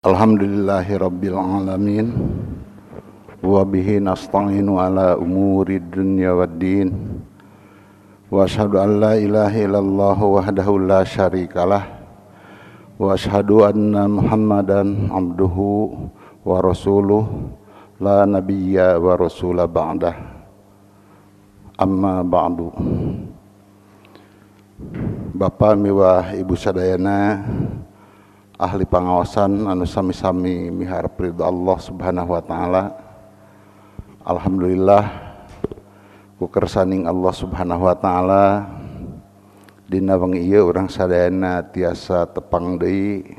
Alhamdulillahi rabbil alamin wa bihi nasta'inu ala umuri dunya waddin wa asyhadu an la ilaha illallah wahdahu la syarikalah wa asyhadu anna Muhammadan abduhu wa rasuluh la nabiyya wa rasula ba'dah amma ba'du. Bapak miwah Ibu sadayana ahli pangaosan anu sami-sami miharep ridho Allah Subhanahu wa taala. Alhamdulillah ku kersaning Allah Subhanahu wa taala dina wengi ieu urang sadayana tiasa tepang deui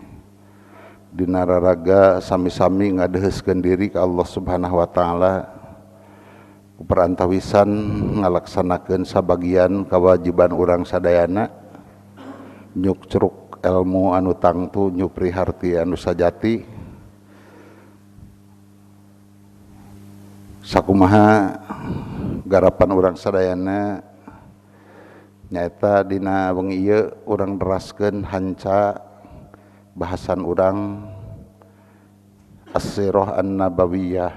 dina raraga sami-sami ngadeheuskeun diri ka Allah Subhanahu wa taala ku perantawisan ngalaksanakeun sabagian kewajiban urang sadayana nyukcruk ilmu anu tangtu nyupri harti anu sajati sakumaha garapan urang sadayana nyaeta dina wengi ieu urang neraskeun hanca bahasan urang As-Sirah An-Nabawiyah.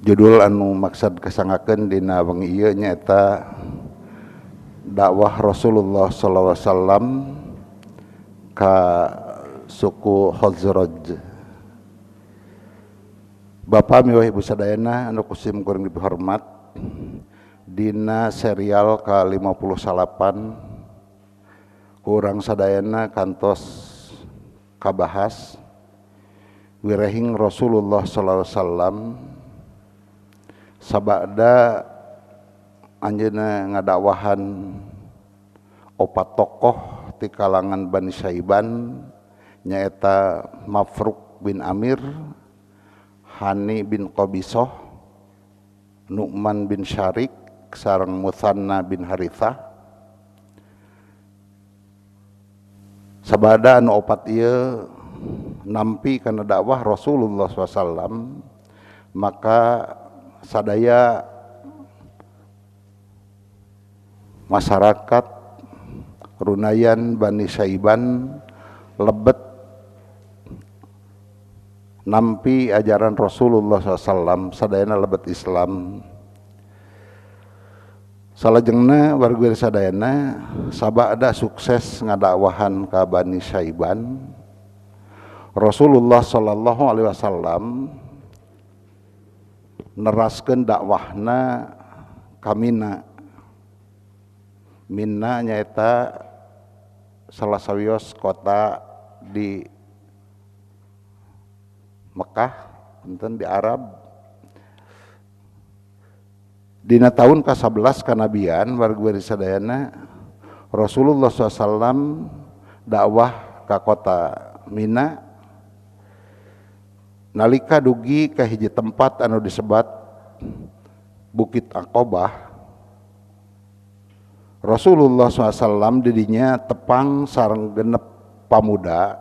Judul anu maksad kasangakeun dina wengi ieu nyaeta dakwah Rasulullah sallallahu alaihi wasallam ka suku Khazraj. Bapak miwah Ibu sadayana anu kusim kuring dihormat, dina serial ka-58 kurang sadayana kantos kabahas wirehing Rasulullah sallallahu alaihi wasallam sabada anjeunna ngadakwahan opat tokoh ti kalangan Bani Saiban nyaeta Mafruk bin Amir, Hani bin Qabisoh, Nu'man bin Syarik sareng Mutsanna bin Harithah. Sabada anu opat ieu nampi kana dakwah Rasulullah sallallahu alaihi wasallam, maka sadaya masyarakat Runayan Bani Saiban lebet nampi ajaran Rasulullah SAW, sadayana lebet Islam. Salajengna warga sadayana sabada sukses ngadakwahan ka Bani Saiban, Rasulullah sallallahu alaihi wasallam neraskeun dakwahna ka Mina. Mina nyaeta salah sawios kota di Mekah, enten di Arab. Dina tahun ka-11 kanabian warga sadayana Rasulullah SAW dakwah ka kota Mina. Nalika dugi ka hiji tempat anu disebat Bukit Aqabah, Rasulullah SAW didinya tepang sareng genep pamuda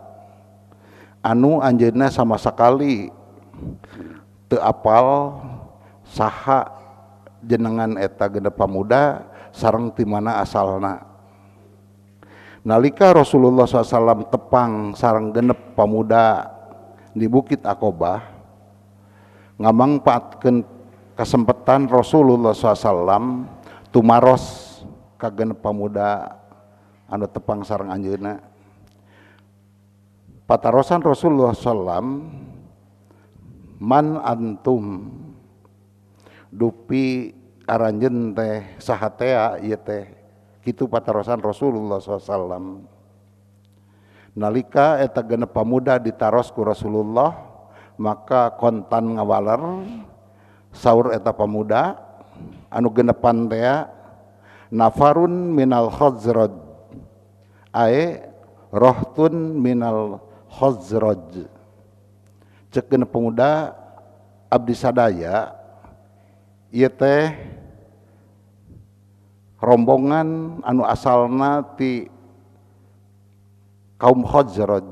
anu anjeunna sama sekali teu apal saha jenengan eta genep pamuda sareng ti mana asalna. Nalika Rasulullah SAW tepang sareng genep pamuda di Bukit Aqabah, ngamangpaatkeun kesempatan Rasulullah SAW tumaros ka genep pamuda anu tepang sareng anjeunna. Patarosan Rasulullah sallam, man antum, dupi aranjeun teh saha tea ieu teh, kitu patarosan Rasulullah sallam. Nalika eta genep pamuda ditaros ku Rasulullah, maka kontan ngawaler saur eta pamuda anu genepan tea, nafarun minal khazraj ae rohtun minal khazraj. Cek genep pemuda abdi sadaya ieu teh rombongan anu asalna ti kaum Khazraj,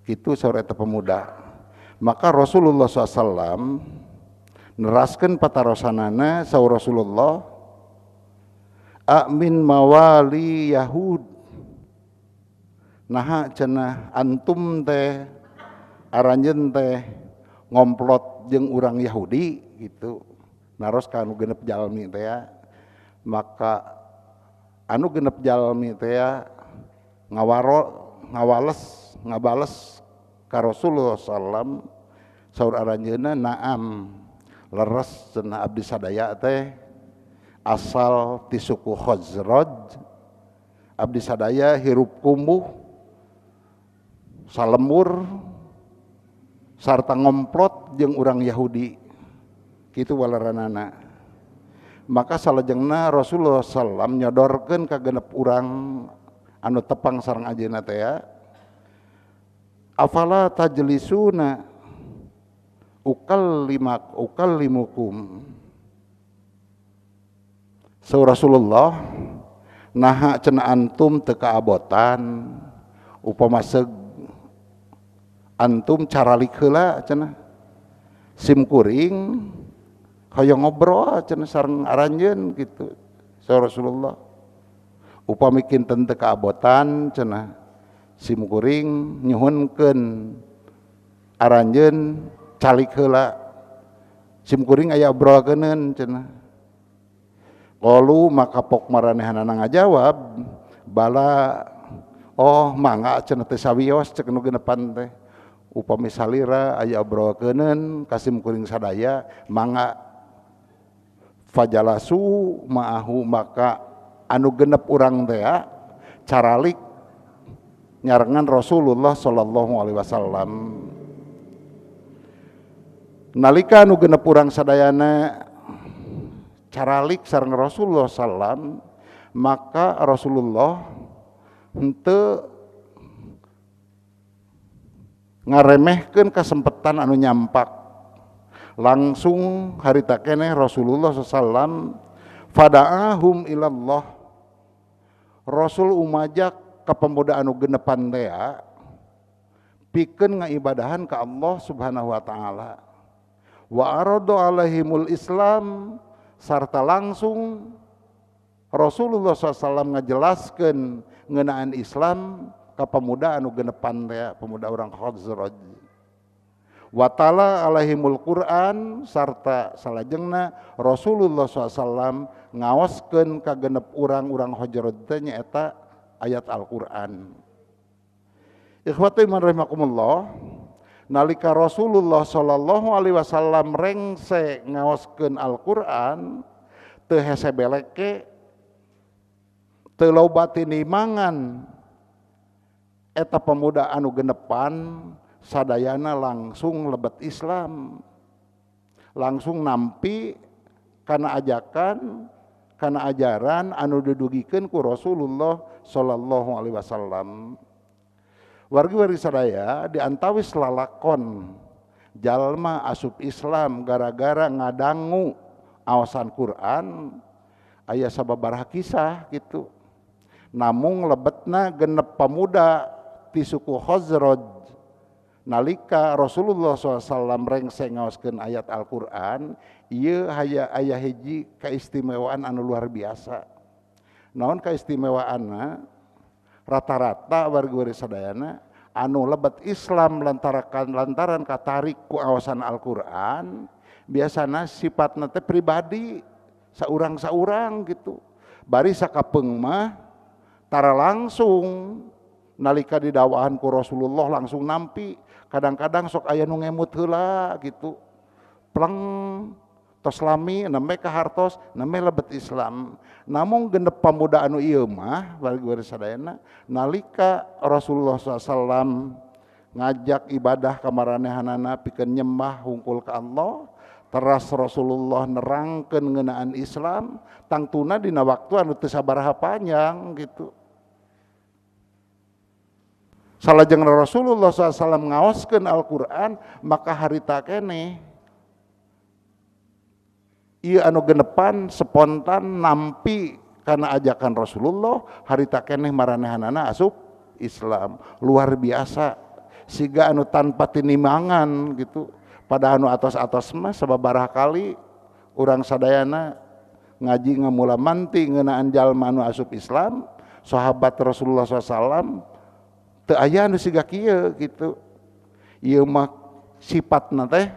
kitu saur eta pemuda. Maka Rasulullah SAW neraskeun patarosanana saur Rasulullah, amin mawali Yahud, Naha cenah antum teh aranjeun teh ngomplot jeung urang Yahudi gitu. Naros ka anu genep jalmi teh ya. Maka anu genep jalmi teh ya ngawaro ngawales ngabales ka Rasulullah sallam saur aranjeunna naam leres cenah abdi sadaya teh asal ti suku Khazraj abdi sadaya hirup kumuh salembur sarta ngomplot jeung urang Yahudi kitu waleranana. Maka salajengna Rasulullah sallam nyodorkeun ka genep urang anu tepang sareng ajeuna teh ya afala tajlisuna ukallimak ukallimukum. Saur Rasulullah naha cenah antum teu kaabotan upama seug antum caralik heula cenah sim kuring hoyong ngobrol cenah sareng aranjeun kitu. Saur Rasulullah upami kinten teu kaabotan cenah sim kuring nyuhunkeun aranjeun calik heula sim kuring aya obrolkeuneun cenah. Qalu maka pok maranehanana ngajawab bala oh mangga cenah teh sawios cek nu genepan teh upami salira aya obrolkeuneun ka sim kuring sadaya mangga. Fajalasu ma'ahu maka anu genep urang teh caralik nyarengan Rasulullah sallallahu alaihi wasallam. Nalika anu genep urang sadayana caralik sareng Rasulullah sallam maka Rasulullah henteu ngaremehkeun kasempetan anu nyampak. Langsung harita keneh Rasulullah sallam fada'ahum ilallah. Rasul umajak ka pemuda anu genepan teh pikeun ngaibadahan ka Allah Subhanahu wa taala. Wa arada alaihimul Islam sarta langsung Rasulullah SAW ngajelaskeun ngeunaan Islam ka pemuda anu genepan teh pemuda urang Khazraj. Wa ta'ala alaihimul Quran sarta salajengna Rasulullah SAW ngaoskeun ka genep urang-urang Khazraj teh nyaeta ayat Al-Qur'an. Ikhwatu iman rahimakumullah, nalika Rasulullah sallallahu alaihi wasallam rengse ngaoskeun Al-Qur'an teu hese beleke teu loba tinimangan eta pemuda anu genepan sadayana langsung lebet Islam, langsung nampi kana ajakan kana ajaran anu didugikeun ku Rasulullah sallallahu alaihi wasallam. Wargi-wargi sadaya diantawis lalakon jalma asup Islam gara-gara ngadangu awasan Quran aya sababaraha kisah gitu. Namung lebetna genep pemuda ti suku Khazraj nalika Rasulullah SAW rengse ngaoskeun ayat Al-Qur'an ieu aya hiji kaistimewaan anu luar biasa. Naon kaistimewaanna? Rata-rata wargi-wargi sadayana anu lebet Islam lantaran katarik ku awasan Al-Qur'an biasana sifatna teh pribadi saurang-saurang gitu. Bari sakapeung mah tara langsung nalika didawahan ku Rasulullah langsung nampi. Kadang-kadang sok aya nu ngemut heula gitu. Pleng tos lami nembe ka hartos nembe lebet Islam. Namung genep pamuda anu ieu mah wargi-wargi sadayana nalika Rasulullah SAW ngajak ibadah ka maranehanana pikeun nyembah hungkul ka Allah, teras Rasulullah nerangkeun ngeunaan Islam tangtuna dina waktu anu teu sabaraha panjang gitu. Salajeng Rasulullah SAW ngaoskeun Al-Qur'an maka harita keneh ieu anu genepan spontan nampi karena ajakan Rasulullah harita keneh maranehanana asup Islam. Luar biasa siga anu tanpa tinimangan gitu. Pada anu atos-atos mah sababaraha kali urang sadayana ngaji ngamula manti ngeunaan jalma anu asup Islam sahabat Rasulullah SAW Teu aya anu siga kieu gitu. Ieu mah sifatna teh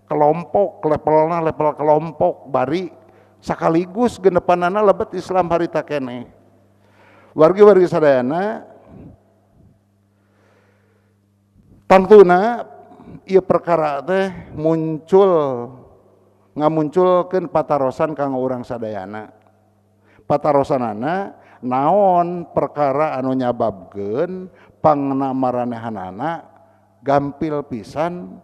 kelompok, levelna level kelompok bari sakaligus genepanana lebet Islam harita keneh. Wargi-wargi sadayana tangtuna ieu perkara teh muncul ngamunculkeun patarosan kanggo urang sadayana. Patarosanana naon perkara anu nyababkeun pangna maranehanana gampil pisan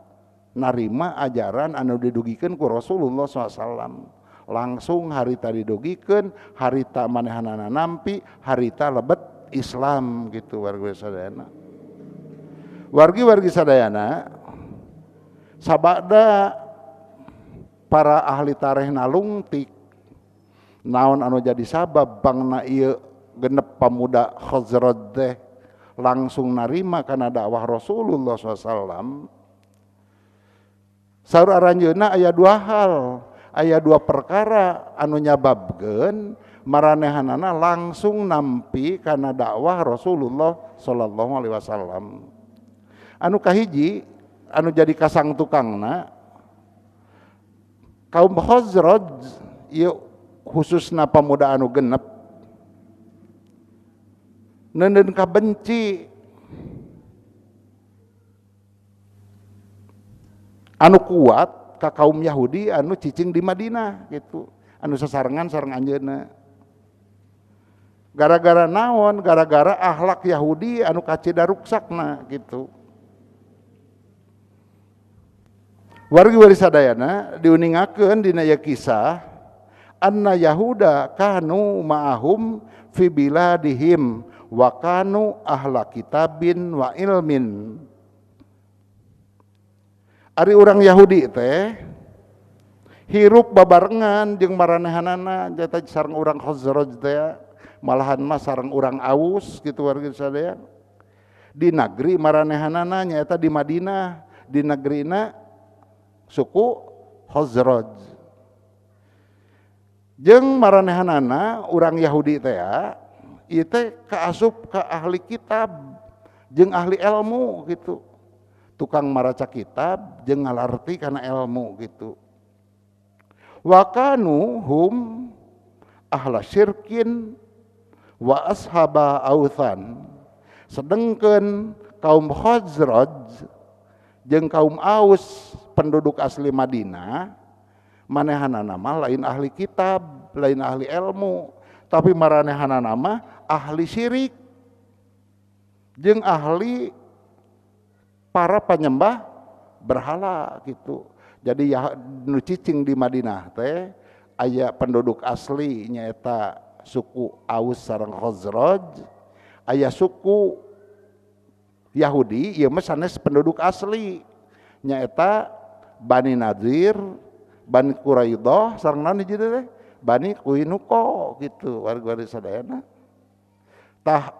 narima ajaran anu didugikeun ku Rasulullah SAW. Langsung harita didugikeun, harita manehanana nampi, harita lebet Islam gitu wargi sadayana. Wargi-wargi sadayana sabada para ahli tareh nalungtik naon anu jadi sabab bangna ieu genep pamuda Khazraj teh langsung narima kana dakwah Rasulullah SAW. Saur aranjeunna aya dua hal, aya dua perkara anu nyababkeun maranehanana langsung nampi kana dakwah Rasulullah sallallahu alaihi wasallam. Anu kahiji anu jadi kasang tukangna kaum Khazraj ieu khususna pamuda anu genep neundeun kabenci anu kuat ka kaum Yahudi anu cicing di Madinah gitu, anu sasarengan sareng anjeunna. Gara-gara naon? Gara-gara akhlak Yahudi anu kacida ruksakna gitu. Wargi-wargi sadayana diuningakeun dina ieu kisah anna Yahuda kanu ma'ahum fi biladihim wa kanu ahla kitabin wa ilmin. Ari urang Yahudi teh hirup babarengan jeung maranehanana jata sareng urang Khazraj teh, malahan mah sareng urang Aus gitu wargi sadaya. Di negeri maranehanana nyaeta di Madinah, di negerina suku Khazraj. Jeung maranehanana urang Yahudi teh ieu teh kaasup ka ahli kitab jeung ahli ilmu gitu. Tukang maraca kitab jeung ngalarti kana ilmu gitu. Wa kanu hum ahla syirkin wa ashaba authan. Sedengkeun kaum Khazraj jeung kaum Aus penduduk asli Madinah manehanana mah lain ahli kitab, lain ahli ilmu, tapi maranehanana mah ahli syirik jeung ahli para penyembah berhala gitu. Jadi ya nu cicing di Madinah teh aya penduduk asli nyaeta suku Aus sareng Khazraj, aya suku Yahudi ieu mah sanes penduduk asli nyaeta Bani Nadir, Bani Quraidah sareng naon hiji teh Bani Qainuqa gitu warga-warga sadayana. Tah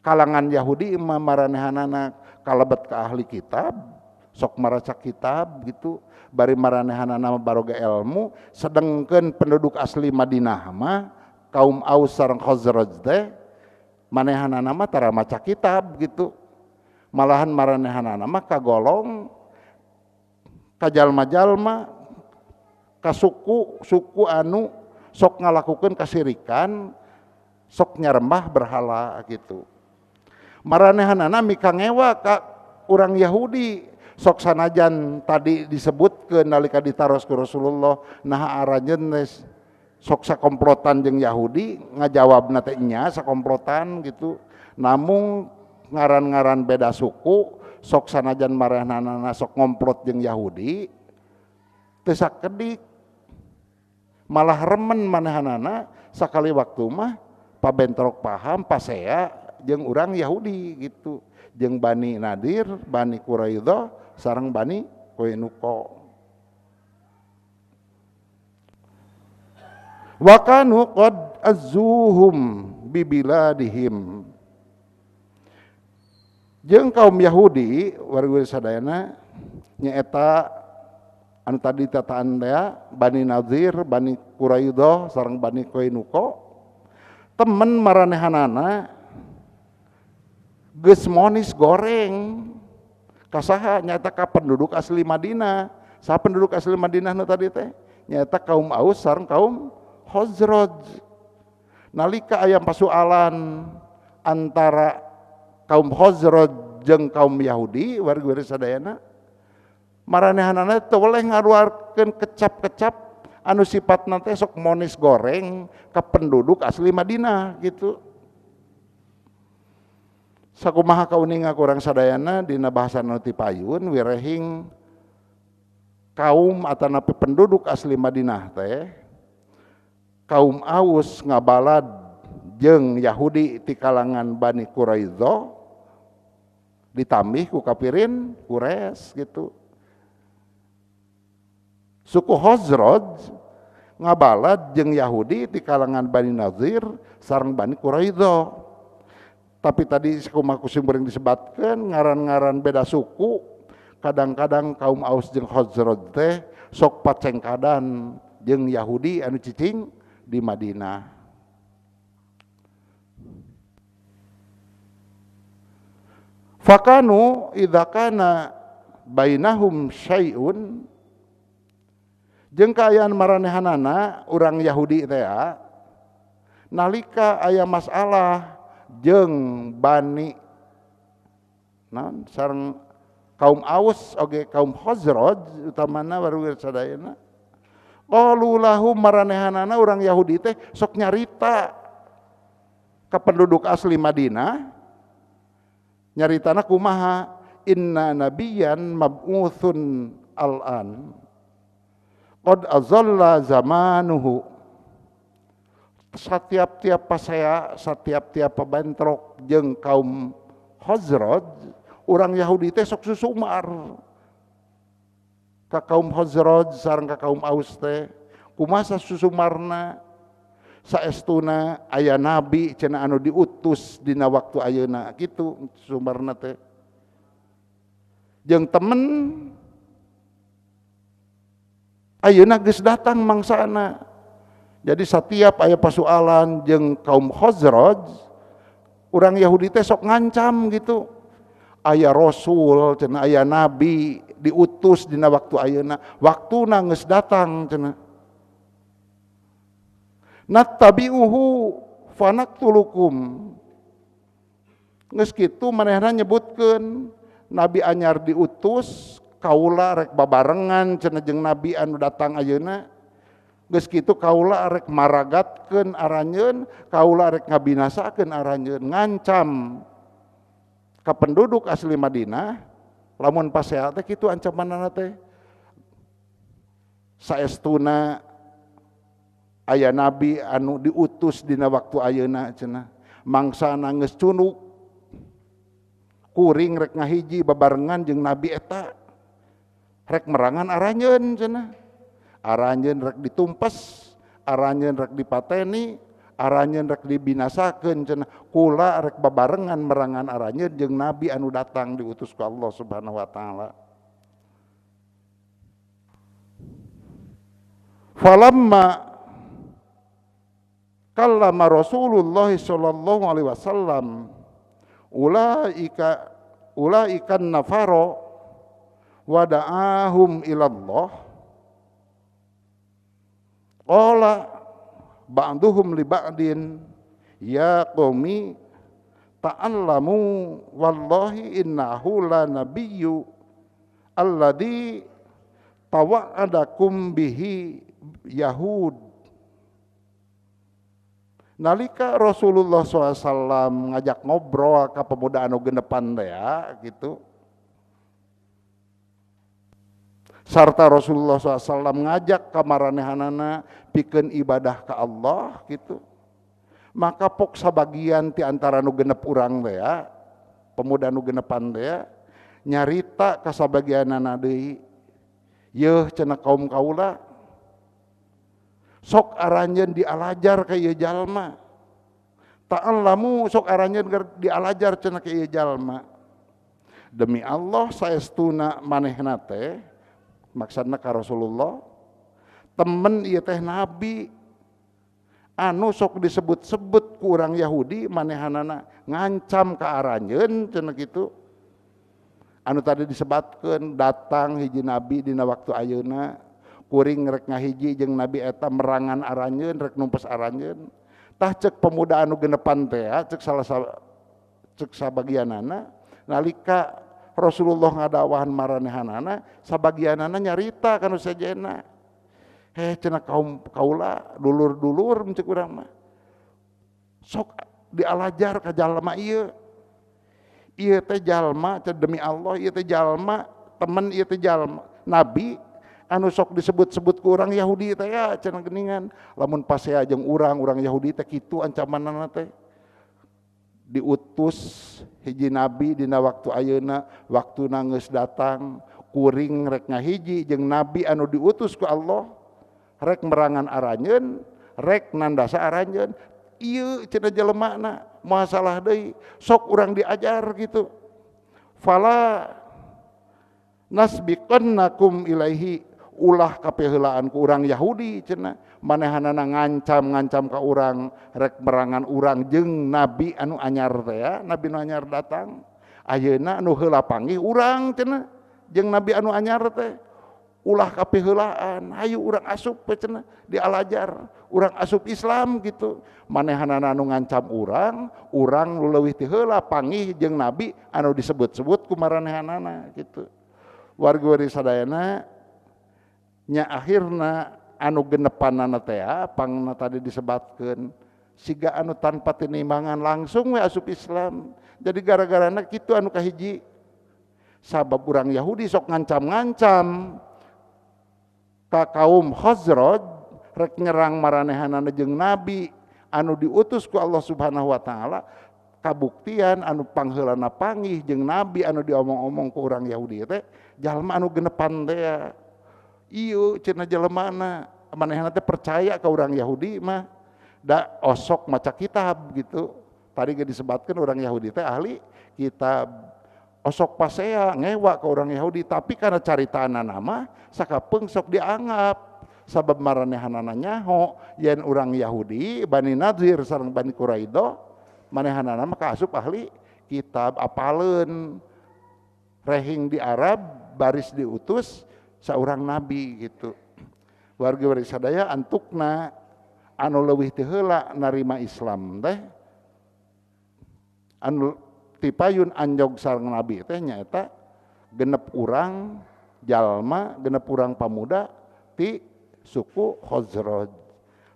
kalangan Yahudi mah maranehanana kalebet ka ahli kitab, sok maraca kitab gitu, bari maranehanana baroga ilmu, sedengkeun penduduk asli Madinah mah kaum Aus sareng Khazraj teh manehanana mah tara maca kitab gitu. Malahan maranehanana mah kagolong ka jalma-jalma ka suku-suku anu sok ngalakukeun kasirikan, sok nyarembah berhala gitu. Maranehanana mikangewa ka urang Yahudi sok sanajan tadi disebutkeun nalika ditaros ku Rasulullah naha aranjeun sok sakomplotan jeung Yahudi ngajawabna teh nya sakomplotan gitu. Namung ngaran-ngaran beda suku sok sanajan maranehanana sok ngomplot jeung Yahudi teu sakedik, malah remen manehanana sakali waktu mah pabentrok paham pasea jeung urang Yahudi gitu, jeung Bani Nadir, Bani Quraidah sareng Bani Qainuqa. Wa kanu qad azzuhum bibiladihim. Jeung kaum Yahudi warga sadayana nyaeta anu tadi tataan teh Bani Nadir, Bani Quraidah sareng Bani Qainuqa, temen maranehanana Geus monis goreng kasaha nyata ka penduduk asli Madinah. Saha penduduk asli Madinah nu tadi teh? Nyata kaum Aus sareng kaum Khazraj. Nalika aya pasualan antara kaum Khazraj jeung kaum Yahudi wargi-wargi sadayana, maranehanana teu weleh ngaluarkeun kecap-kecap anu sifatna teh sok monis goreng ka penduduk asli Madinah gitu. Sakumaha kauninga kurang sadayana dina bahasa nu ti payun wirehing kaum atanapi penduduk asli Madinah teh kaum Aus ngabalad jeung Yahudi ti kalangan Bani Quraidah ditambih ku kafirin Quraisy gitu. Suku Khazraj ngabalad jeung Yahudi ti kalangan Bani Nadir sareng Bani Quraidah. Tapi tadi sakumaha ku simkuring disebatkeun ngaran-ngaran beda suku, kadang-kadang kaum Aus jeung Khazraj teh sok pacengkadan jeung Yahudi anu cicing di Madinah. Fakanu idza kana bainahum syai'un, jeung kaayaan maranehanana urang Yahudi teh nalika aya masalah jeung Bani naon sareng kaum Aus oge kaum Khazraj utamana warga sadayana, qalu lahum maranehanana urang Yahudi teh sok nyarita ka penduduk asli Madinah, nyaritana kumaha, inna nabiyyan mab'utsun al'an qad azalla zamanuhu. Satiap-tiap pasea, satiap-tiap pabentrok jeung kaum Khazraj, urang Yahudi teh sok susumar ka kaum Khazraj sareng ka kaum Aus teh. Kumaha susumarna? Saestuna aya nabi cenah anu diutus dina waktu ayeuna kitu susumarna teh. Jeung temen ayeuna geus datang mangsana. Jadi setiap aya pasualan jeung kaum Khazraj, urang Yahudi teh sok ngancam gitu. Aya rasul cenah, aya nabi diutus dina waktu ayeuna, waktuna geus datang cenah. Nattabi'uhu fanaktulukum. Geus kitu manehna nyebutkeun nabi anyar diutus, kaula rek babarengan cenah jeung nabi anu datang ayeuna. Geus kitu kaula rek maragatkeun aranjeun, kaula rek ngabinasakeun aranjeun, ngancam ka penduduk asli Madinah. Lamun pasea teh kitu ancamanana teh. Saestuna aya nabi anu diutus dina waktu ayeuna cenah, mangsana geus cunuk kuring rek ngahiji babarengan jeung nabi eta, rek merangan aranjeun cenah. Aranjeun rek ditumpes, aranjeun rek dipateni, aranjeun rek dibinasakeun cenah. Kula rek babarengan merangan aranjeun jeung nabi anu datang diutus ku Allah Subhanahu wa taala. Falamma kallama Rasulullah sallallahu alaihi wasallam ulaika ulaikan nafaro wada'ahum ilallah qala ba'duhum li ba'din ya qaumi ta'allamu wallahi innahu la nabiyyu alladhi tawa'adakum bihi yahud. Nalika Rasulullah SAW ngajak ngobrol ke pemuda anu genepan teh gitu, sarta Rasulullah SAW ngajak ka maranehanana pikeun ibadah ka Allah gitu, maka pok sabagian ti antara nu genep urang teh, pemuda nu genepan teh nyarita ka sabagianana deui, yeuh cenah kaum kaula sok aranjeun dialajar ka ieu jalma, ta'allamu sok aranjeun dialajar cenah ka ieu jalma, demi Allah saestuna manehna teh, maksudna ka Rasulullah, temen ieu teh nabi Anu sok disebut-sebut ku urang Yahudi manehanana ngancam ka aranjeun cenah kitu. Anu tadi disebatkeun datang hiji nabi dina waktu ayeuna kuring rek ngahiji jeung nabi eta merangan aranjeun rek numpes aranjeun. Tah cek pemuda anu genepan teh cek salah cek sabagianana nalika Rasulullah ngadakwahan maranehanana sabagianana nyarita kanu sejenna. Heh cenah kaum kaula dulur-dulur cek urang mah. Sok dialajar ka jalma ieu. Ieu teh jalma demi Allah ieu teh jalma temen ieu teh jalma nabi anu sok disebut-sebut ku urang Yahudi teh ya cenah geuningan lamun pasea jeung urang Yahudi teh kitu ancamanana teh diutus hiji nabi dina waktu ayeuna waktuna geus datang kuring rek ngahiji jeung nabi anu diutus ku Allah rek merangan aranjeun rek nandasa aranjeun ieu cenah jelemana masalah deui sok urang diajar gitu fala nasbiqannakum ilaihi ulah kapeheulaan ku urang Yahudi cenah manehanana ngancam-ngancam ka urang rek merangan urang jeung nabi anu anyar teh ya nabi anu anyar datang ayeuna anu heula panggih urang cenah jeung nabi anu anyar teh ulah kapeheulaan hayu urang asup cenah dialajar urang asup Islam gitu manehanana anu ngancam urang nu leuwih ti heula panggih jeung nabi anu disebut-sebut ku maranehanana gitu wargi-wargi sadayana nya akhirna anu genepanana teh pangna tadi disebatkeun siga anu tanpa tinimbangan langsung we asup Islam jadi gara-garana kitu anu kahiji sabab urang Yahudi sok ngancam-ngancam ka kaum Khazraj rek nyerang maranehanana jeung nabi anu diutus ku Allah Subhanahu wa taala kabuktian anu pangheulana panggih jeung nabi anu diomong-omong ku urang Yahudi teh jalma anu genepan teh ieu cenah jelemana manehna teh percaya ka urang Yahudi mah da osok maca kitab gitu tadi ge disebatkeun urang Yahudi teh ahli kitab osok pasea ngewa ke orang Yahudi tapi karena caritana nama sakapeung sok dianggap sabab maranehanana nyaho yen urang Yahudi Bani Nadir sareng Bani Quraidah manehanana mah kaasup ahli kitab apaleun rehing di Arab baris diutus saurang nabi gitu wargi-wargi sadaya antukna anu leuwih teu heula narima Islam teh anu tipayun anjog sareng nabi teh nyaeta genep urang jalma genep urang pamuda ti suku Khazraj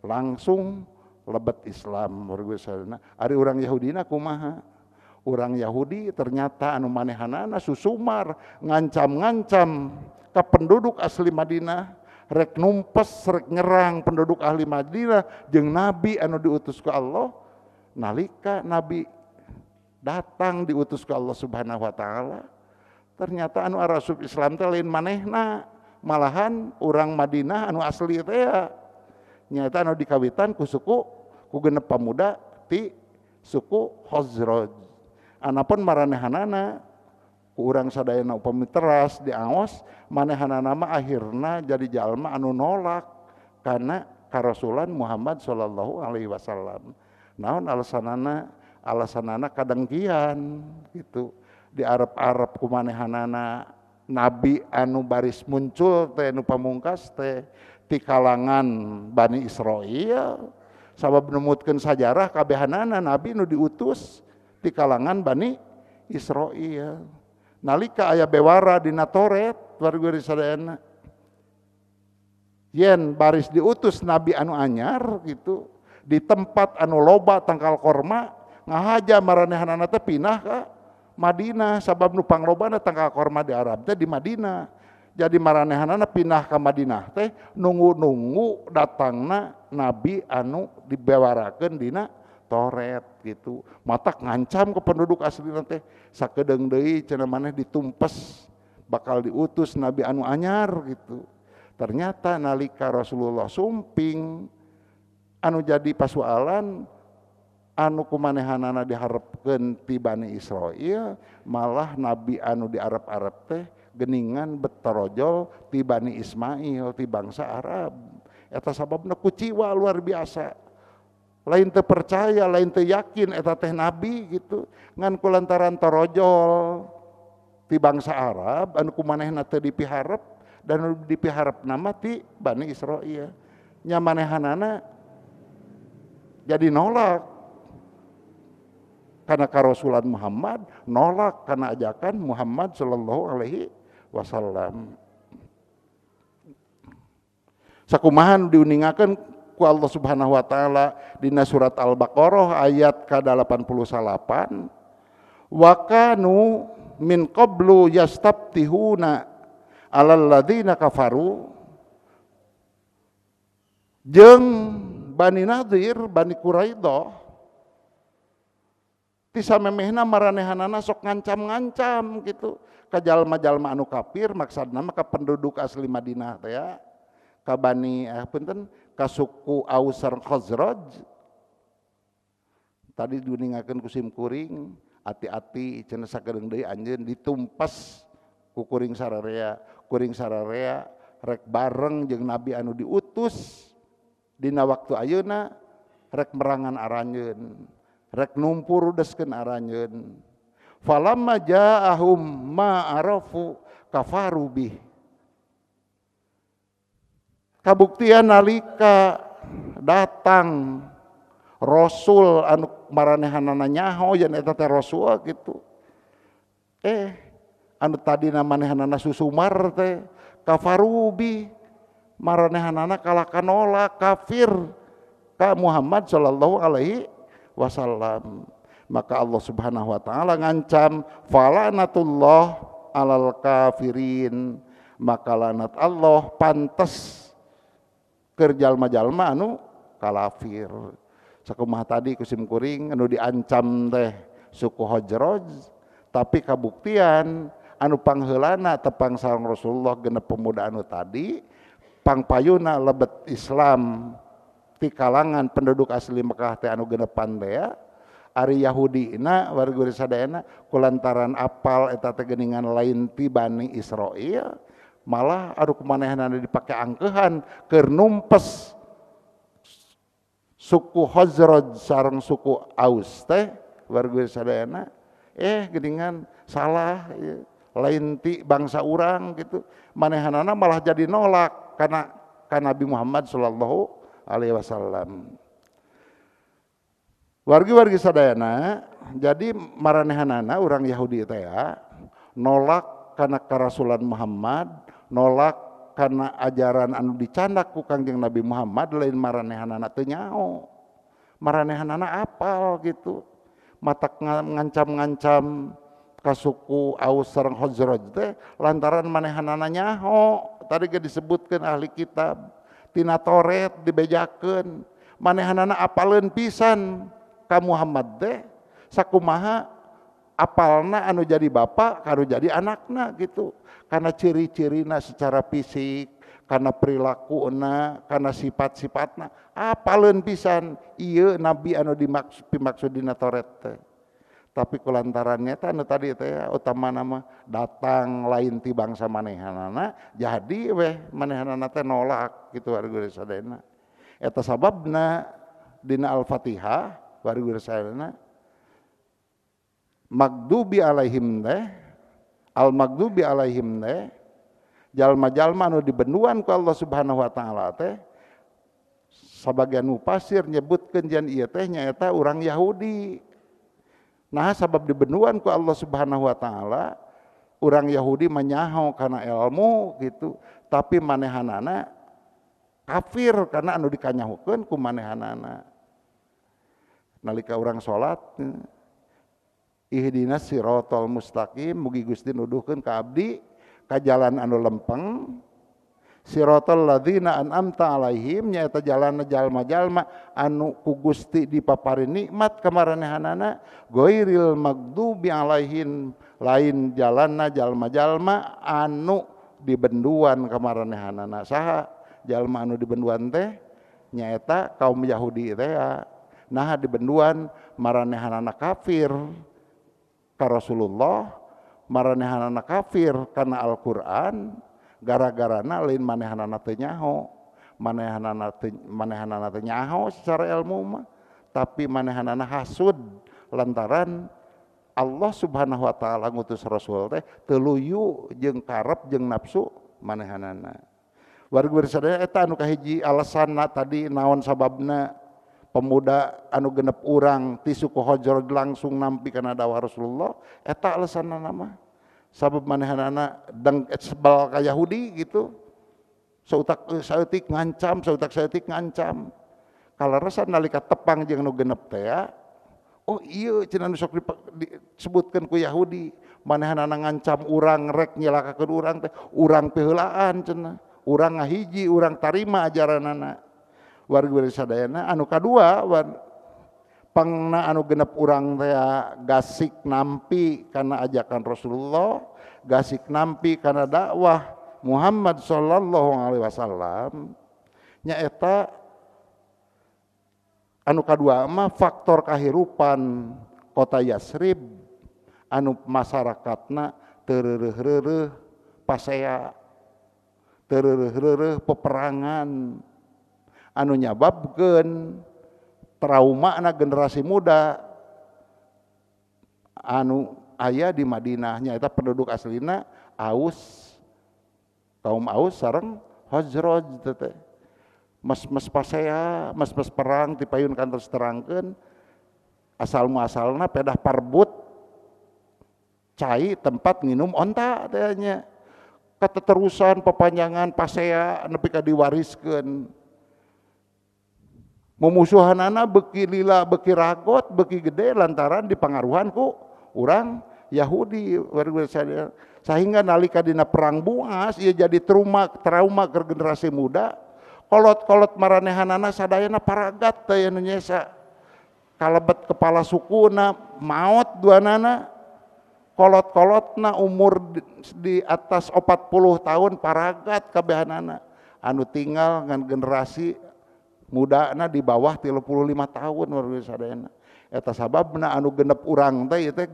langsung lebet Islam wargi sadayana ari urang Yahudina kumaha urang Yahudi ternyata anu manehanana susumar ngancam-ngancam ka penduduk asli Madinah rek numpes rek nyerang penduduk ahli Madinah jeung nabi anu diutus ku Allah nalika nabi datang diutus ke Allah Subhanahu wa taala ternyata anu arasup Islam teh lain manehna malahan urang Madinah anu asli teh nyaeta anu dikawitan ku suku ku genep pamuda ti suku Khazraj anapun maranehanana ku urang sadayana upami teras diaos manehanana mah akhirna jadi jalma anu nolak kana karasulan Muhammad sallallahu alaihi wasallam naon alasanana alasanana kadengkian gitu di Arab-Arab kumanehanana nabi anu baris muncul teh nu pamungkas teh ti kalangan Bani Israil sabab numutkeun sajarah kabehanana nabi nu diutus ti kalangan Bani Israil nalika aya bewara dina Taurat wargi sadayana yen baris diutus nabi anu anyar gitu di tempat anu loba tangkal korma ngahaja maranehanana teh pindah ka Madinah sabab nu panglobana tangkal korma di Arab teh di Madinah jadi maranehanana pindah ka Madinah teh nunggu-nunggu datangna nabi anu dibewarakeun dina Taurat gitu matak ngancam ke penduduk asli teh sakedeung deui cenah maneh ditumpes bakal diutus nabi anu anyar gitu ternyata nalika Rasulullah sumping anu jadi pasualan anu kumanehanana diharepkeun ti Bani Israil malah nabi anu di Arab-Arab teh geningan betorojol ti Bani Ismail ti bangsa Arab eta sababna kuciwa luar biasa. Lain teu percaya, lain teu yakin eta teh nabi gitu. Ngan kulantaran torojol ti bangsa Arab anu kumanehna teu dipiharep dan anu dipiharep nama ti Bani Israil. Nya manehanana jadi nolak karena karasulan Muhammad, nolak karena ajakan Muhammad sallallahu alaihi wasallam. Sakumahan diuningakeun ku Allah Subhanahu wa taala dina surat Al-Baqarah ayat ka-88, wa kanu min qablu yastabtihuna alal ladzina kafaru, jeung Bani Nadir, Bani Quraidah ti samemehna maranehanana sok ngancam-ngancam gitu ka jalma-jalma anu kafir, maksudna mah ka penduduk asli Madinah teh ya, ka Bani punten ka suku Aus sareng Khazraj. Tadi diuningakeun ku sim kuring, ati-ati cenah sakedeung deui anjeun ditumpas ku kuring sararea, kuring sararea rek bareng jeung nabi anu diutus dina waktu ayeuna rek merangan aranjeun, rek numpur rudeskeun aranjeun. Falamma ja'ahum ma arafu kafaru bih. Kabuktian nalika datang rasul anu maranehanana nyaho yen eta teh rasul gitu. Anu tadina manehanana susumar teh kafaru bih, maranehanana kalahka nolak kafir ka Muhammad sallallahu alaihi wasallam. Maka Allah Subhanahu wa taala ngancam falanatullah alal kafirin, maka lanat Allah pantes keur jalma-jalma anu kalafir. Sakumaha tadi ku sim kuring anu diancam teh suku Khazraj, tapi kabuktian anu pangheulana tepang sareng Rasulullah genep pemuda anu tadi pangpayuna lebet Islam ti kalangan penduduk asli Mekah teh anu genepan teh ya. Ari Yahudi na warga sadayana kulantaran apal eta teh geuningan lain ti Bani Israil, malah anu kumanehanana dipake angkeuhan keur numpes suku Khazraj sareng suku Aus teh warga sadayana geuningan salah ya, lain ti bangsa urang gitu. Manehanana malah jadi nolak karena ka Nabi Muhammad sallallahu alaihi wasallam. Wargi-wargi sadayana, jadi maranehanana urang Yahudi teh ya, nolak kana karasulan Muhammad, nolak kana ajaran anu dicandak ku Kangjeng Nabi Muhammad, lain maranehanana teu nyaho. Maranehanana apal gitu. Matak ngancam-ngancam ka suku Aus sareng Khazraj teh lantaran manehanana nyaho. Tadi ge disebutkeun ahli kitab tina Taurat dibejakeun, manehanana apaleun pisan ka Muhammad teh sakumaha apalna anu jadi bapak kanu jadi anakna gitu, karena ciri-cirina secara fisik, karena perilakuna, karena sifat-sifatna apaleun pisan ieu nabi anu dimaksud dina Taurat teh. Tapi kulantarannya teh anu tadi teh utamana mah datang lain ti bangsa manehanana, jadi weh manehanana teh nolak gitu warga sadayana. Eta sababna dina Al-Fatihah warga sadayana magdubi alaihim teh, al magdubi alaihim teh jalma-jalma anu dibenduan ku Allah Subhanahu wa taala teh sabagian mufasir nyebutkeun jan ieu teh nyaeta urang Yahudi. Nah sabab dibenduan ku Allah Subhanahu wa taala urang Yahudi manyaho kana ilmu gitu, tapi manehanana kafir karena anu dikanyahokeun ku manehanana. Nalika urang salat ihdinas siratal mustaqim, mugi Gusti nuduhkeun ka abdi ka jalan anu lempeng, siratal ladzina an'amta alaihim nyaeta jalanna jalma-jalma anu ku Gusti dipaparin nikmat ka maranehanana, ghairil maghdubi alaihim lain jalanna jalma-jalma anu dibenduan ka maranehanana. Saha jalma anu dibenduan teh? Nyaeta kaum Yahudi teh. Nah dibenduan maranehanana kafir ka Rasulullah, maranehanana kafir kana Al-Qur'an, gara-garana lain manehanana teu nyaho, manehanana teu nyaho secara ilmu mah, tapi manehanana hasud lantaran Allah Subhanahu wa taala ngutus Rasul teh teu luyu jeung karep jeung nafsu manehanana. Warga sadaya eta anu kahiji alasanna tadi naon sababna pemuda anu genep urang ti suku Khazraj langsung nampi kana dakwah Rasulullah, eta alasanna mah sabab manehanana deng sebel ka Yahudi gitu. Sautak saeutik ngancam, sautak saeutik ngancam. Kaleresan nalika tepang jeung nu genep teh ya, oh iya cenah nu sok disebutkeun ku Yahudi, manehanana ngancam urang rek nyelakakeun urang teh, urang piheulaan cenah, urang ngahiji, urang tarima ajaranana. Warga sadayana anu kadua pangna anu genep urang teh gasik nampi kana ajakan Rasulullah, gasik nampi kana dakwah Muhammad sallallahu alaihi wasallam, nyaeta anu kadua mah faktor kahirupan kota Yasrib anu masyarakatna teu reureuh-reureuh pasea, teu reureuh-reureuh peperangan anu nyababkeun trauma na generasi muda anu aya di Madinah nyaeta penduduk aslina Aus, kaum Aus sareng Khazraj teh. Mas-mas pasea, mas-mas perang ti payun kantos terangkeun asal muasalna pedah parbut cai tempat nginum onta teh nya. Kateterusan pepanjangan pasea nepi ka diwariskeun. Mumusuhanana beuki lila beuki ragot beuki gede lantaran dipangaruhan ku urang Yahudi sehingga nalika dina perang Buas ieu jadi trauma ke generasi muda. Kolot-kolot maranehanana sadayana paragat teh anu nyesa kalebet kepala sukuna maot duanana, kolot-kolotna umur di atas 40 tahun paragat kabehanana, anu tinggal ngan generasi mudana di bawah 35 tahun warga sadayana. Eta sababna anu genep urang teh ieu teh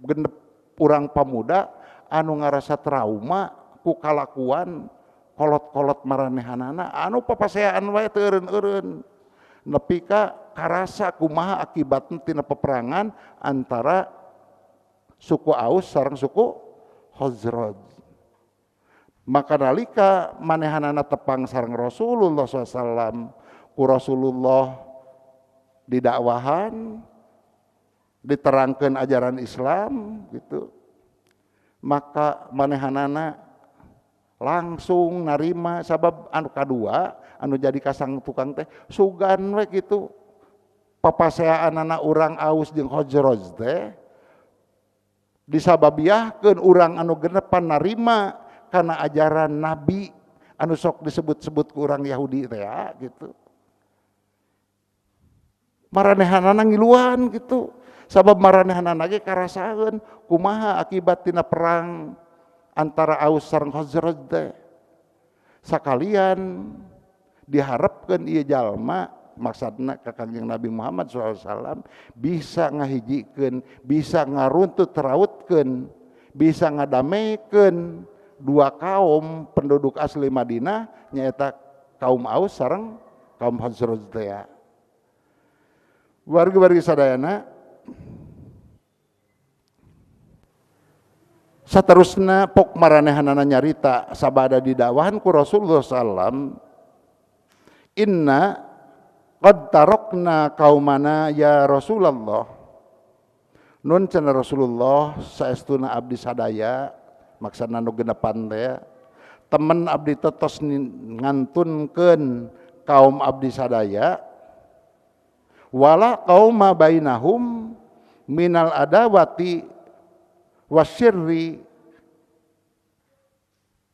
genep urang pamuda anu ngarasa trauma ku kalakuan kolot-kolot maranehanana anu papaseaan wae teu eureun-eureun nepi ka karasa kumaha akibatna tina peperangan antara suku Aus sareng suku Khazraj. Maka nalika manehanana tepang sareng Rasulullah SAW, ku Rasulullah didakwahan, diterangkeun ajaran Islam gitu, maka manehanana langsung narima. Sabab anu kadua anu jadi kasang tukang teh sugan we gitu papaseaanana urang Aus jeung Khazraj teh disababiahkeun urang anu genepan narima kana ajaran nabi anu sok disebut-sebut ku urang Yahudi teh ya gitu. Maranehanana ngiluan gitu sabab maranehanana ge karasaeun kumaha akibat tina perang antara Aus sareng Khazraj teh. Sakalian diharapkeun ieu jalma maksudna ka Kangjeng Nabi Muhammad SAW bisa ngahijikeun, bisa ngaruntut rautkeun, bisa ngadamekeun dua kaum penduduk asli Madinah nyaeta kaum Aus sareng kaum Khazraj teh. Warga-wargi sadayana, saterusna pok maranehanana nyarita sabada didakwahan ku Rasulullah sallam, inna qad tarokna kaumana ya Rasulullah. Nun cenah Rasulullah saestuna abdi sadaya, maksudna nu genepan teh temen abdi tetos ngantunkeun kaum abdi sadaya, wala qauma bainahum minal adawati wasyirri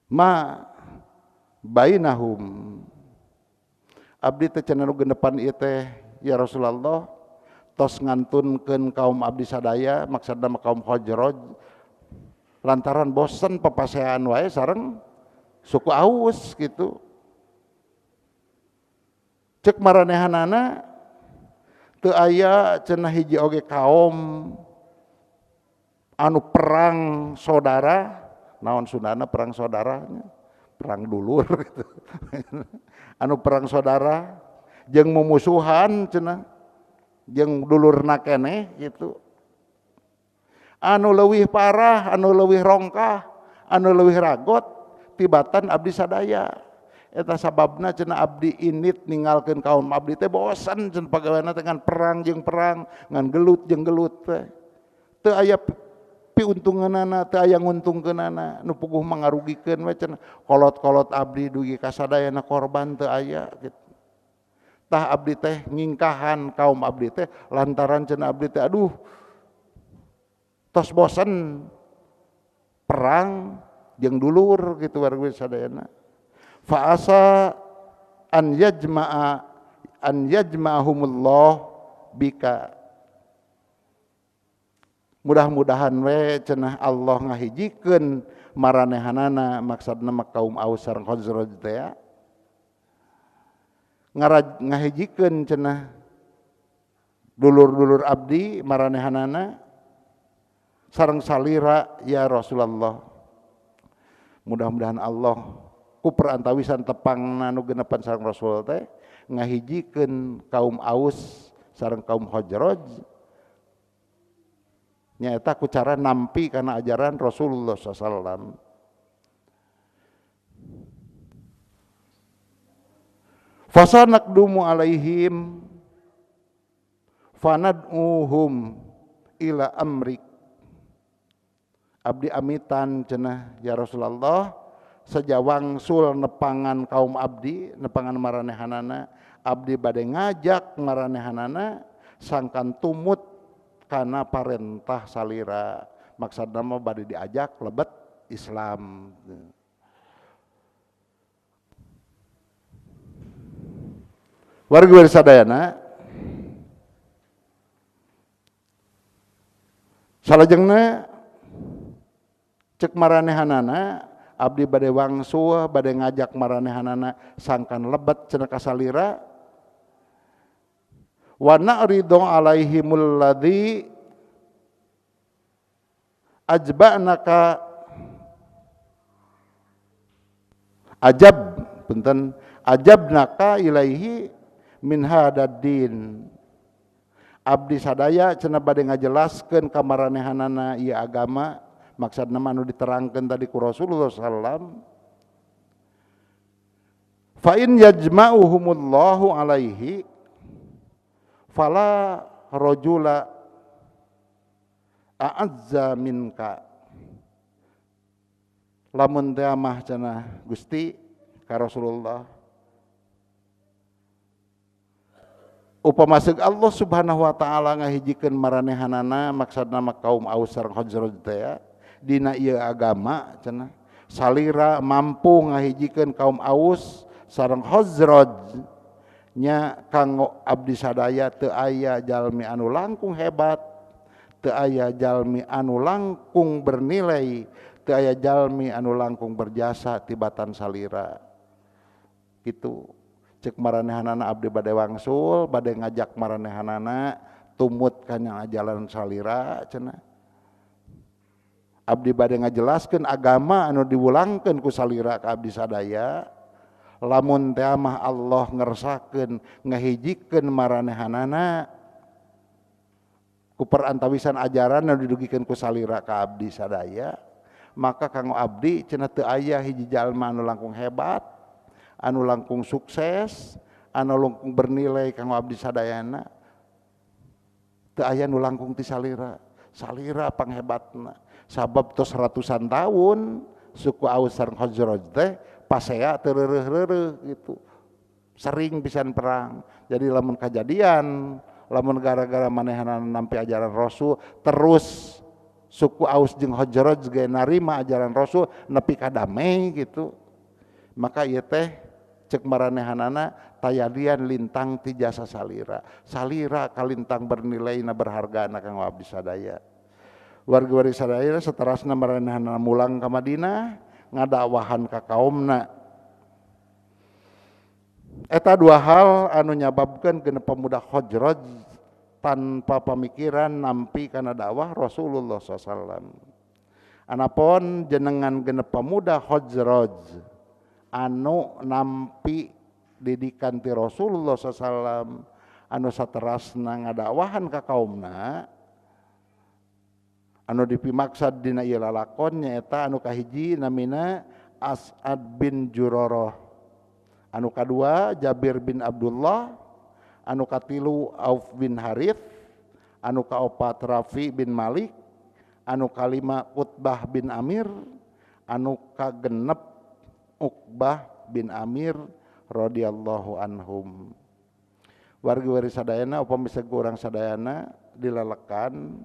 ma bainahum. Abdi teh cenah nu genepan ieu teh ya Rasulullah tos ngantunkeun kaum abdi sadaya, maksudna mah kaum Khazraj lantaran bosen papaseaan wae sareng suku Aus gitu. Cek maranehanana teu aya cenah hiji oge kaum anu perang saudara, naon Sundana perang saudaranya, perang dulur gitu. Anu perang saudara jeung mumusuhan cenah. jeung dulurna keneh gitu. Anu leuwih parah, anu leuwih rongkah, anu leuwih ragot tibatan abdi sadaya. Eta sababna cenah abdi init ninggalkeun kaum abdi teh bosan cenah pagaweana teh ngan perang jeung perang, ngan gelut jeung gelut teh. Teu aya piuntungeunana, teu aya nguntungkeunana, nu puguh mah ngarugikeun we cenah. Kolot-kolot abdi dugi ka sadayana korban teu aya gitu. Tah abdi teh ngingkahan kaum abdi teh lantaran cenah abdi teh aduh tos bosen perang jeung dulur gitu warga sadayana. Fa asa an yajma'a an yajma'ahumullah bika. Mudah-mudahan we cenah Allah ngahijikeun maranehanana, maksudna mah kaum Aus sareng Khazraj teh ya. Ngahijikeun cenah dulur-dulur abdi maranehanana sareng salira ya Rasulullah. Mudah-mudahan Allah ku perantawisan tepangna nu genepan sareng Rasul teh ngahijikeun kaum Aus sareng kaum Khazraj nyaeta ku cara nampi kana ajaran Rasulullah SAW. Fasanaqdumu alaihim fanad'uhum ila amrik. Abdi amitan cenah ya Rasulullah sejawangsul nepangan kaum abdi, nepangan maranehanana, abdi bade ngajak maranehanana sangkan tumut kana parentah salira. Maksudna mah bade diajak lebet Islam. Warga sadayana salajengna cek maranehanana abdi bade wangsul bade ngajak maranehanana sangkan lebet cenah ka salira. Wa na'ridu alaihimul ladzi ajba'naka ajab punten ajabnaka ilaihi min hadaddin. Abdi sadaya cenah bade ngajelaskeun ka maranehanana ieu agama, maksudna mah anu diterangkeun tadi ku Rasulullah sallallahu alaihi wasallam. Fa in yajma'uhumullahu alaihi fala rajula a'azza minka. Lamun teh mah cenah Gusti ka Rasulullah, upama seug Allah Subhanahu wa taala ngahijikeun maranehanana, maksudna mah kaum Aus sareng Khazraj teh dina ieu agama cenah salira mampu ngahijikeun kaum Aus sareng Khazraj nya kanggo abdi sadaya teu aya jalmi anu langkung hebat, teu aya jalmi anu langkung bernilai, teu aya jalmi anu langkung berjasa tibatan salira. Gitu cek maranehanana abdi bade wangsul bade ngajak maranehanana tumut kana ajaran salira cenah. Abdi bade ngajelaskeun agama anu diwulangkeun ku salira ka abdi sadaya. Lamun teh mah Allah ngersakeun ngahijikeun maranehanana ku perantawisan ajaran anu didugikeun ku salira ka abdi sadaya, maka kanggo abdi cenah teu aya hiji jalma anu langkung hebat, anu langkung sukses, anu langkung bernilai kanggo abdi sadayana, teu aya nu langkung ti salira. Salira panghebatna, sabab tos ratusan tahun suku Aus sareng Khazraj teh pasea teu reureuh-reureuh gitu, sering pisan perang. Jadi lamun kajadian, lamun gara-gara manehanana nampi ajaran Rasul terus suku Aus jeung Khazraj ge narima ajaran Rasul nepi ka damai gitu, maka ieu teh cek maranehanana tayadian lintang ti jasa salira. Salira kalintang bernilaina berhargana kanggo abdi sadaya. Warga-wargi sadaya saterasna maranehanana mulang ka Madinah ngadakwahan ka kaumna. Eta dua hal anu nyababkeun genep pemuda Khazraj tanpa pamikiran nampi kana dakwah Rasulullah SAW. Anapun jenengan genep pemuda Khazraj anu nampi didikan ti Rasulullah SAW, Anu saterasna ngadakwahan ka kaumna anu dipimaksad dina ieu lalakon nyaeta anu kahiji namina As'ad bin Jurarah, anu kadua Jabir bin Abdullah, anu katilu Auf bin Harith, anu kaopat Rafi bin Malik, anu kalima Utbah bin Amir, anu kagenep Uqbah bin Amir radhiyallahu anhum. Wargi-wargi sadayana upami urang sadayana dilalekan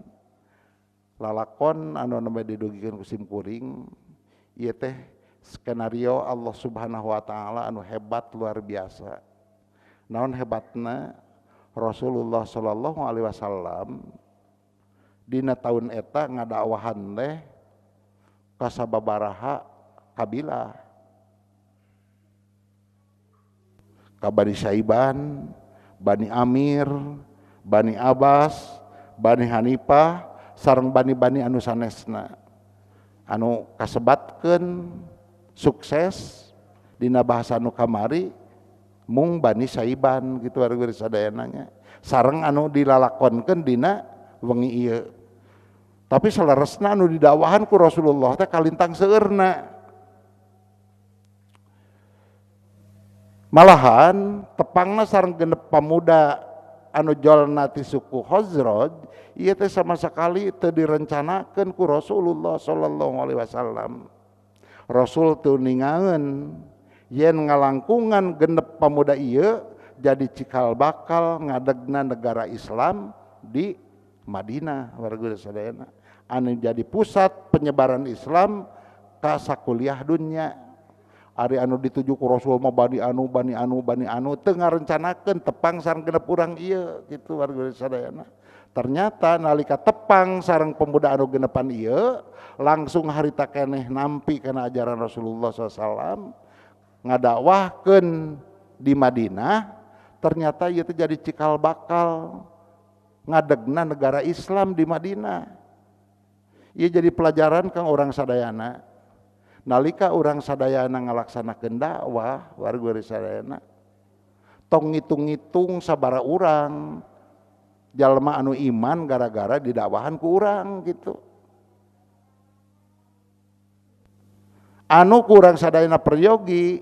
lalakon anu nembe didugikeun ku simkuring ieu teh skenario Allah Subhanahu wa taala anu hebat luar biasa. Naon hebatna Rasulullah sallallahu alaihi wasallam dina taun eta ngadakwahan teh ka sababaraha kabilah, ka Bani Saiban, Bani Amir, Bani Abbas, Bani Hanifah, sareng bani-bani anu sanesna anu kasebatkeun sukses dina bahasa anu kamari mung Bani Saiban gitu warga sadayana nya sareng anu dilalakonkeun dina wengi ieu. Tapi saleresna anu didakwahan ku Rasulullah teh kalintang seueurna. Malahan tepangna sareng genep pamuda anu jolna ti suku Khazraj ieu teh sama sekali teu direncanakeun ku Rasulullah sallallahu alaihi wasallam. Rasul teu ningaeun yen ngalangkungan genep pamuda ieu jadi cikal bakal ngadegna negara Islam di Madinah warga sadayana anu jadi pusat penyebaran Islam ka sakuliah dunya. Ari anu dituju ku Rasul mah bani anu bani anu bani anu teu ngarencanakeun tepang sareng genep urang ieu kitu warga sadayana. Ternyata nalika tepang sareng pemuda anu genepan ieu langsung harita keneh nampi kana ajaran Rasulullah SAW ngadakwahkeun di Madinah, ternyata ieu teh jadi cikal bakal ngadegna negara Islam di Madinah. Ieu jadi pelajaran kang urang sadayana. Nalika urang sadayana ngalaksanakeun dakwah warga sadayana tong ngitung-ngitung sabara urang jalma anu iman gara-gara didakwahan ku urang gitu. Anu kurang sadayana peryogi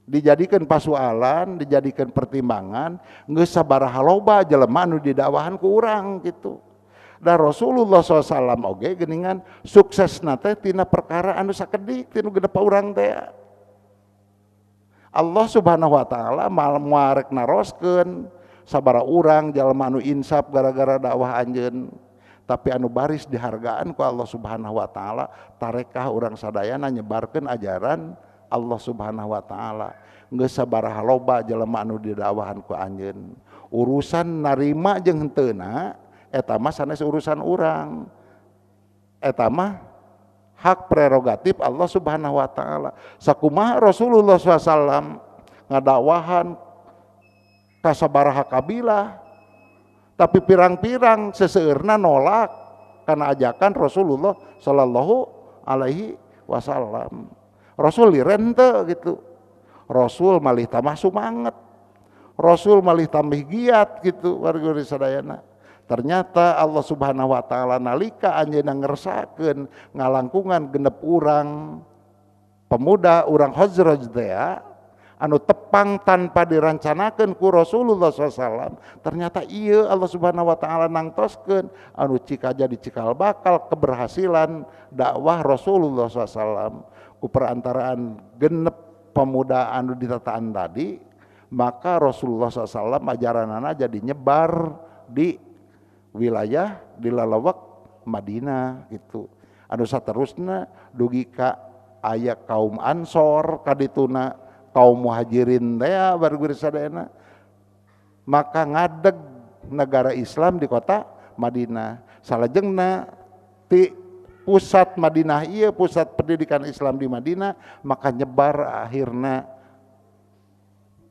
dijadikan pasualan, dijadikan pertimbangan geus sabaraha loba jelema anu didakwahan ku urang gitu. Da Rasulullah SAW oge geuningan suksesna teh tina perkara anu sakedik tinu genep urang teh. Allah Subhanahu wa taala moal rek naroskeun sabara urang jalma anu insaf gara-gara dakwah anjeun. Tapi anu baris dihargaan ku Allah Subhanahu wa taala tarekah urang sadayana nyebarkeun ajaran Allah Subhanahu wa taala. Geus sabaraha loba jelema anu didakwahan ku anjeun. Urusan narima jeung henteuna eta mah sanes urusan urang. Eta mah hak prerogatif Allah Subhanahu wa taala. Sakumaha Rasulullah SAW ngadakwahan ka sabaraha kabilah tapi pirang-pirang seseueurna nolak karena ajakan Rasulullah sallallahu alaihi wasallam. Rasul liren teu gitu. Rasul malih tambah sumanget. Rasul malih tambah giat gitu warga sadayana. Ternyata Allah Subhanahu wa taala nalika anjeunna ngersakeun ngalangkungan genep urang pemuda urang Khazraj teh anu tepang tanpa dirancanakeun ku Rasulullah SAW, ternyata ieu Allah Subhanahu wa taala nangtoskeun anu cika jadi cikal bakal keberhasilan dakwah Rasulullah SAW ku perantaraan genep pemuda anu ditataan tadi, maka Rasulullah SAW ajaranana jadi nyebar di wilayah di lalawak Madinah gitu. Anu saterusna dugi ka aya kaum Ansor kadituna kaum Muhajirin teh warga sadayana, maka ngadeg negara Islam di kota Madinah. Salajengna ti pusat Madinah ieu pusat pendidikan Islam di Madinah, maka nyebar akhirna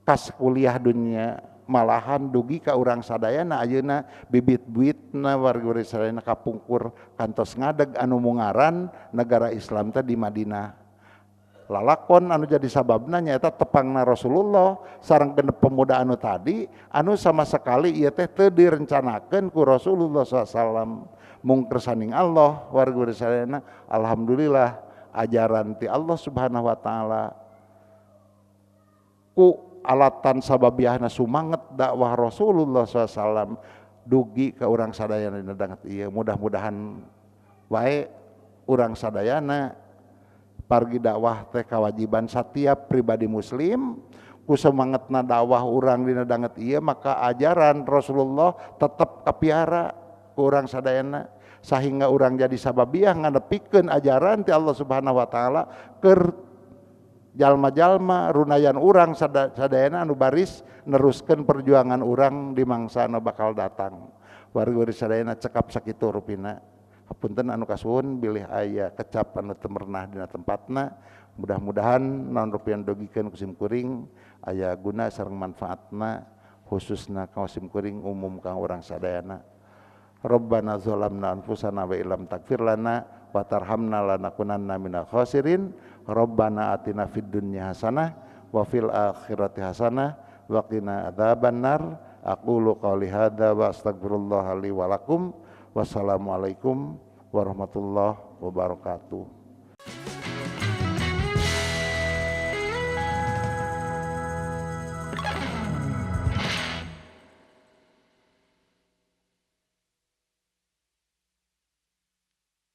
kas kuliah dunia. Malahan dugi ka urang sadayana ayeuna bibit-bibitna warga sadayana kapungkur kantos ngadeg anu mungaran negara Islam teh di Madinah. Lalakon anu jadi sababna nyaeta tepangna Rasulullah sareng genep pemuda anu tadi anu sama sekali ieu teh teu direncanakeun ku Rasulullah SAW. Mung kersaning Allah warga sadayana, alhamdulillah ajaran ti Allah Subhanahu wa taala ku alatan sababiahna sumanget dakwah Rasulullah SAW dugi ka urang sadayana dina danget ieu. Mudah-mudahan wae urang sadayana pargi dakwah teh kewajiban setiap pribadi muslim. Ku semangatna dakwah urang dina danget ieu maka ajaran Rasulullah tetep kapiara ku urang sadayana sehingga urang jadi sababiah nganepikeun ajaran ti Allah Subhanahu wa taala keur jalma-jalma runayan urang sadayana anu baris neruskeun perjuangan urang di mangsa anu bakal datang. Warga sadayana cekap sakitu rupina. Hapunten anu kasuhun bilih aya kecap anu teu merenah dina tempatna. Mudah-mudahan naon rupiah dogikeun ku sim kuring aya guna sareng manfaatna khususna ka sim kuring umum ka urang sadayana. Rabbana zalamna anfusana wa illam taghfir lana wa tarhamna lanakunanna minal khasirin. Rabbana atina fid dunya hasanah wa fil akhirati hasanah wa qina adzabannar. Aqulu qouli hadza wa astaghfirullaha li wa lakum. Wassalamualaikum warahmatullahi wabarakatuh.